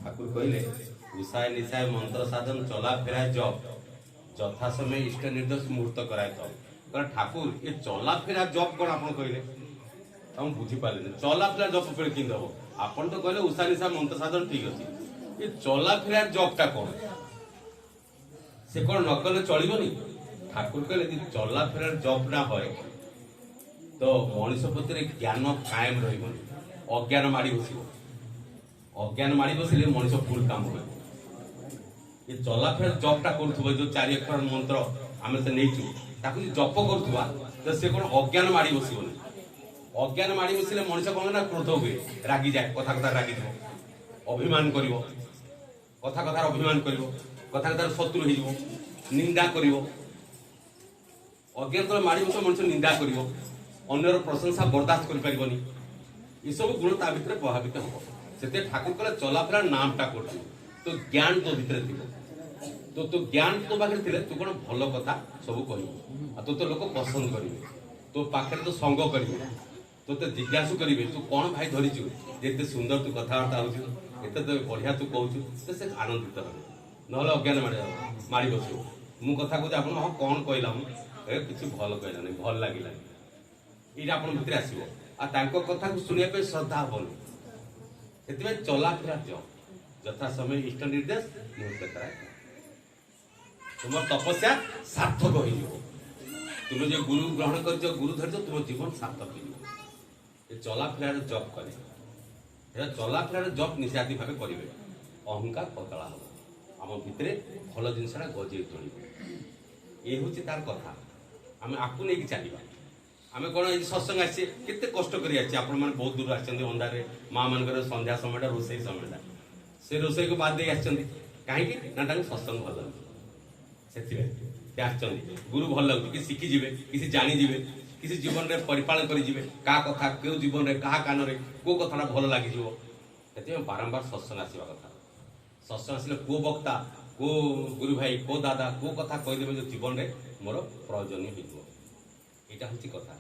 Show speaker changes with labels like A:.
A: ଠାକୁର କହିଲେ, ଉଷାୟ ନିଶାୟ ମନ୍ତ୍ର ସାଧନ ଚଲା ଫେରାଏ ଜପ, ଯଥା ସମୟ ଇଷ୍ଟ ନିର୍ଦ୍ଦେଶ ମୁହୂର୍ତ୍ତ କରାଏ ତପ। କାରଣ ଠାକୁର, ଏ ଚଲା ଫେରା ଜପ କଣ ଆପଣ କହିଲେ? ତ ମୁଁ ବୁଝିପାରିଲିନି, ଚଲା ଫେରା ଜପ ଫେରେ କେମିତି ହବ? ଆପଣ ତ କହିଲେ ଉଷା ନିଶା ମନ୍ତ୍ର ସାଧନ ଠିକ ଅଛି, ଏ ଚଲା ଫେରା ଜପଟା କଣ? ସେ କଣ ନ କଲେ ଚଳିବନି? ଠାକୁର କହିଲେ, ଯଦି ଚଲା ଫେରାର ଜପ ନା হয় ତ ମଣିଷ ଭିତରେ ଜ୍ଞାନ କାଏମ ରହିବନି, ଅଜ୍ଞାନ ମାଡ଼ି ବସିବ। ଅଜ୍ଞାନ ମାଡ଼ି ବସିଲେ ମଣିଷ ଭୁଲ କାମ କରିବ। ଏ ଚଲା ଫେରା ଜପଟା କରୁଥିବ, ଯୋଉ ଚାରି ଅକ୍ଷର ମନ୍ତ୍ର ଆମେ ସେ ନେଇଛୁ, ତାକୁ ଯଦି ଜପ କରୁଥିବା ତ ସେ କଣ ଅଜ୍ଞାନ ମାଡ଼ି ବସିବନି। ଅଜ୍ଞାନ ମାଡ଼ି ବସିଲେ ମଣିଷ କଣ ନା କ୍ରୋଧ ହୁଏ, ରାଗିଯାଏ, କଥା କଥା ରାଗିଯିବ, ଅଭିମାନ କରିବ, କଥା କଥାର ଅଭିମାନ କରିବ, କଥା କଥାର ଶତ୍ରୁ ହେଇଯିବ, ନିନ୍ଦା କରିବ। ଅଜ୍ଞାନ ଯେତେବେଳେ ମାଡ଼ି ବସିବ, ମଣିଷ ନିନ୍ଦା କରିବ, ଅନ୍ୟର ପ୍ରଶଂସା ବରଦାସ୍ତ କରିପାରିବନି। ଏସବୁ ଗୁଣ ତା ଭିତରେ ପ୍ରଭାବିତ ହବ। ସେଥିରେ ଠାକୁର କହିଲେ, ଚଲାଫେରା ନାମଟା କରୁଛୁ ତ ଜ୍ଞାନ ତୋ ଭିତରେ ଥିବ। ତ ତୋ ଜ୍ଞାନ ତୋ ପାଖରେ ଥିଲେ ତୁ କଣ ଭଲ କଥା ସବୁ କହିବୁ, ଆଉ ତୋତେ ଲୋକ ପସନ୍ଦ କରିବେ, ତୋ ପାଖରେ ତ ସଙ୍ଗ କରିବେ, ତୋତେ ଜିଜ୍ଞାସୁ କରିବେ, ତୁ କଣ ଭାଇ ଧରିଛୁ ଯେ ଏତେ ସୁନ୍ଦର ତୁ କଥାବାର୍ତ୍ତା ହଉଛୁ, ଏତେ ତ ବଢିଆ ତୁ କହୁଛୁ, ତ ସେ ଆନନ୍ଦିତ ହେବେ। ନହେଲେ ଅଜ୍ଞାନ ମାଡ଼ି ବସିବ। ମୁଁ କଥା କହୁଛି, ଆପଣ ହଁ କଣ କହିଲା, ମୁଁ ଏ କିଛି ଭଲ କହିଲାନି, ଭଲ ଲାଗିଲାନି, ଏଇଟା ଆପଣଙ୍କ ଭିତରେ ଆସିବ। ଆଉ ତାଙ୍କ କଥାକୁ ଶୁଣିବା ପାଇଁ ଶ୍ରଦ୍ଧା ହବନି। ସେଥିପାଇଁ ଚଲାଫେରା ଜପ, ଯଥା ସମୟ ଇଷ୍ଟ ନିର୍ଦ୍ଦେଶ ମୁହୂର୍ତ୍ତ କରାଏ, ତୁମର ତପସ୍ୟା ସାର୍ଥକ ହେଇଯିବ। ତୁମେ ଯେ ଗୁରୁ ଗ୍ରହଣ କରିଛ, ଗୁରୁ ଧରିଛ, ତୁମ ଜୀବନ ସାର୍ଥକ ହେଇଯିବ। ଏ ଚଲାଫେରାର ଜପ କଲେ, ଏଟା ଚଲାଫେରାର ଜପ ନିଶାଦି ଭାବେ କରିବେ, ଅହଙ୍କାର ପତଳା ହବ, ଆମ ଭିତରେ ଭଲ ଜିନିଷଟା ଗଜେଇ ତୋଳିବ। ଏ ହେଉଛି ତାର କଥା। ଆମେ ଆକୁ ନେଇକି ଚାଲିବା। ଆମେ କଣ ଏଇ ସତ୍ସଙ୍ଗ ଆସିଛେ, କେତେ କଷ୍ଟ କରି ଆସିଛେ। ଆପଣମାନେ ବହୁତ ଦୂର ଆସିଛନ୍ତି, ଅନ୍ଧାରରେ, ମା ମାନଙ୍କର ସନ୍ଧ୍ୟା ସମୟଟା ରୋଷେଇ ସମୟଟା, ସେ ରୋଷେଇକୁ ବାଦ ଦେଇ ଆସିଛନ୍ତି। କାହିଁକି ନା ତାଙ୍କୁ ସତ୍ସଙ୍ଗ ଭଲ ଲାଗୁଛି, ସେଥିପାଇଁ ସେ ଆସିଛନ୍ତି। ଗୁରୁ ଭଲ ଲାଗୁଛି କି ଶିଖିଯିବେ, କିଛି ଜାଣିଯିବେ, କିଛି ଜୀବନରେ ପରିପାଳନ କରିଯିବେ, କାହା କଥା କେଉଁ ଜୀବନରେ କାହା କାନରେ କୋଉ କଥାଟା ଭଲ ଲାଗିଯିବ। ସେଥିପାଇଁ ବାରମ୍ବାର ସତ୍ସଙ୍ଗ ଆସିବା କଥା। ସତ୍ସଙ୍ଗ ଆସିଲେ କୋଉ ବକ୍ତା, କୋଉ ଗୁରୁ ଭାଇ, କୋଉ ଦାଦା କୋଉ କଥା କହିଦେବେ ଯୋଉ ଜୀବନରେ ମୋର ପ୍ରୟୋଜନୀୟ ହେଇଯିବ। ଏଇଟା ହଉଛି କଥା।